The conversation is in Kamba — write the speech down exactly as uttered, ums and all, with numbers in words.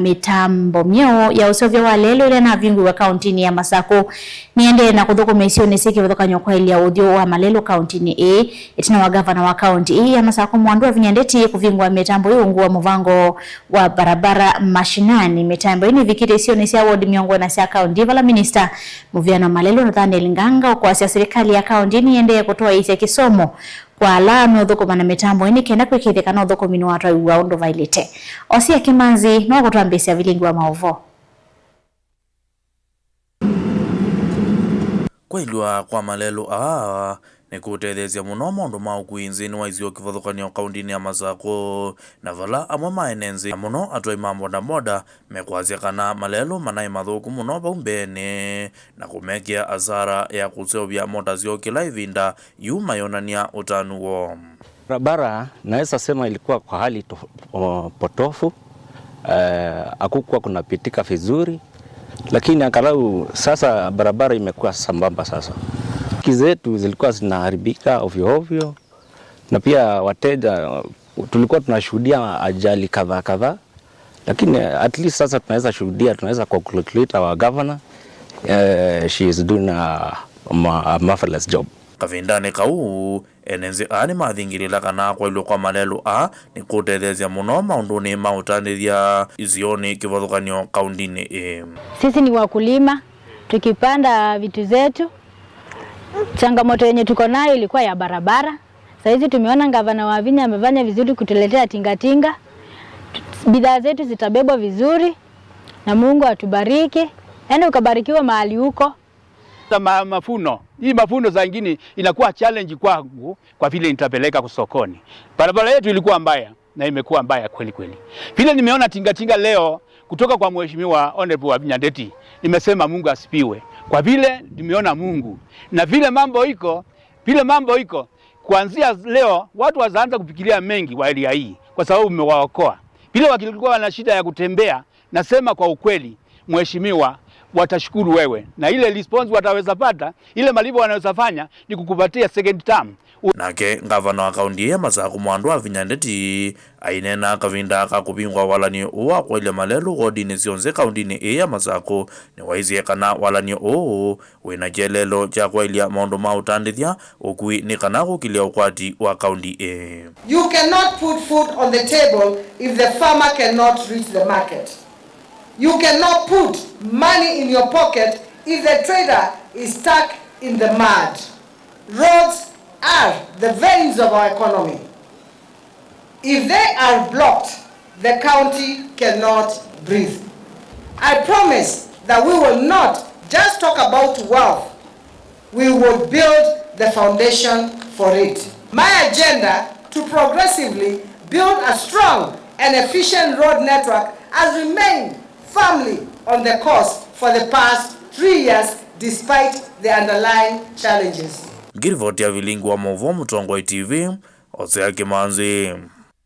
Mĩtambo myeũ ya ũseũvya wa lelũ ĩla ĩnavingũiwe kauntinĩ ya Masakũ nĩendee na kũthũkũma isionĩ syĩ kĩvathũkany'o kwaĩlya ũthyũ wa malelũ kauntinĩ ĩĩ, ĩtina wa ngavana wa kaunti ĩĩ ya Masakũ Mwandu Wavinya Ndeti kũvingũa mĩtambo ĩĩ ungu wa mũvango wa Barabara Mashinani. Mĩtambo ĩĩ nĩvikĩte isionĩ sya ward mĩongo ĩna sya kaunti vala minista mũvĩano wa malelũ Nathaniel Nganga ũkwasya silikalĩ ya kaunti nĩendee kũtwaĩĩsya kĩsomo kwa ala meũthũkũma na mĩtambo ĩĩ nĩ kenda kwĩkĩĩthya kana ũthũkũmi nĩwatwaiwa ũndũ vaĩlĩte. Osia Kĩmanzi nũkũtwambĩĩsya vilingi wa maũvoo. Kwaĩlw'a kwa malelũ aa nĩkũtetheesye mũno maũndũ ma ũkui nzĩnĩ wa isio kĩvathũkany'o kauntinĩ ya Masakũ, na vala amwe ma ene nzĩ, na mũno atwai ma bodaboda, mekwasya kana malelũ manaĩ mathũku mũno vau mbeenĩ na kũmekĩa asara ya kũseũvya mota syoo kĩla ĩvinda, yu mayonany'a ũtanu woo. Barabara naweza sema ilikuwa kwa hali to-, o, potofu. Eh, hakukuwa kunapitika vizuri, lakini angalau sasa barabara imekuwa sambamba sasa. Pikipiki zetu zilikuwa zinaharibika ovyo ovyo, na pia wateja, tulikuwa tunashuhudia ajali kadhaa kadhaa, lakini at least sasa tunaweza shuhudia, tunaweza congratulate our governor. Eh, she is doing a, a marvelous job. Kavindanĩ kau, ene nzĩ aa nĩmathingĩlĩla kana kwaĩlw'a kwa malelũ aa nĩkũtetheesya mũno maũndũnĩ ma ũtandĩthya isionĩ kĩvathũkany'o kauntinĩ ĩĩ. Sisi ni wakulima, tukipanda vitu zetu. Changamoto yenye tuko nayo ilikuwa ya barabara. Saa hizi tumeona gavana Wavinya amefanya vizuri kutuletea tingatinga. Bidhaa zetu zitabebwa vizuri na Mungu atubariki. Ende ukabarikiwe mahali huko. Hata ma-, mafuno. Hii mafuno saa ingine inakuwa challenge kwangu kwa vile nitapeleka sokoni. Barabara yetu ilikuwa mbaya na imekuwa mbaya kweli kweli. Vile nimeona tingatinga leo kutoka kwa Mheshimiwa Honorable Wavinya Ndeti, nimesema Mungu asifiwe. Kwa vile nimeona Mungu. Na vile mambo iko, vile mambo iko, kuanzia leo watu wataanza kufikiria mengi wa area hii kwa sababu umewaokoa. Vile wakilikuwa wana shida ya kutembea, nasema kwa ukweli, Mheshimiwa, watashukuru wewe. Na ile response wataweza pata, ile malipo wanaweza fanya ni kukupatia second term. Nake ngavana wa kaunti ya Masakũ Mwandu Wavinya Ndeti aineena kavinda ka kũvingwa walany'o ũũ wa kwaĩlya malelũ wodinĩ syonthe kauntinĩ ĩĩ ya Masakũ, nĩwaisye kana walany'o ũũ wĩna kyelelo kya kwaĩlya maũndũ ma ũtandĩthya ũkui nĩ kana kũkĩlya ũkwati wa kaunti ĩĩ. You cannot put food on the table if the farmer cannot reach the market. You cannot put money in your pocket if the trader is stuck in the mud. Roads are the veins of our economy. If they are blocked, the county cannot breathe. I promise that we will not just talk about wealth, we will build the foundation for it. My agenda to progressively build a strong and efficient road network has remained firmly on the course for the past three years despite the underlying challenges. Ngirivoti ya vilingi wa maũvoo Mũtongoi T V, Osea Kĩmanzi.